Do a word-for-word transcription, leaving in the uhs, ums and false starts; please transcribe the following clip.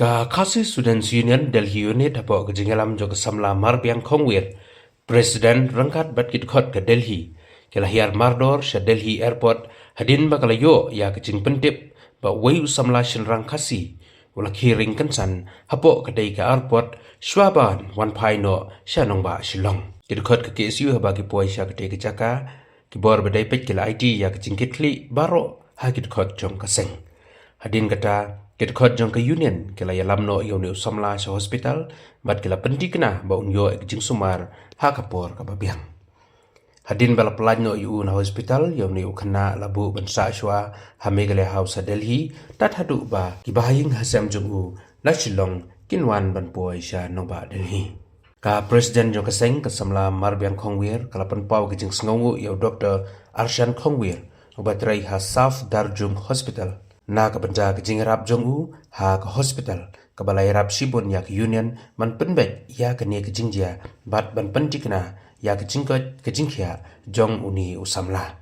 Ka Khasi Students Union Delhi Unit hapoh ka jingïalam jong ka samla Marbiang Khongwir, President ryngkat bad ki dkhot ka Delhi, ki la hiar mardor sha Delhi Airport hadien ba ka la ïoh ïa ka jingpyntip ba uwei u samla shynrang Khasi u la khie ring kynsan hapoh ka dei ka airport shwa ban wan phai noh sha nongbah Shillong. Ki dkhot ka K S U haba ki poi sha katei ka jaka, ki bor ba dei peit ki la aiti ïa ka jingkitkhlieh baroh ha ki dkhot jong ka seng. Hadien kata, ki dkhot jong ka Union ki la ïalam noh ïa une u samla sha hospital bad ki la pynthikna ba un ïoh ïa ka jingsumar ha ka por kaba biang. Hadien ba la pyllait noh ïa u na hospital, ïa une u khynnah la buh ban sah shuwa ha Meghalaya House ha Delhi, tad haduh ba ki bahaïing hasem jong u na Shillong kin wan ban poi sha nongbah Delhi. Ka President jong ka seng, ka samla Marbiang Khongwir, ka la pynpaw ka jingsngewnguh ïa u Doktor Arshan Khongwir, uba trei ha South Darjung Hospital, na ka bynta ka jingïarap jong u ha ka hospital, kaba la ïarap shibun ïa ka Union ban pynbeit ïa kane ka jingjia bad ban pynthikna ïa ka jingkoit ka jingkhiah jong une u samla.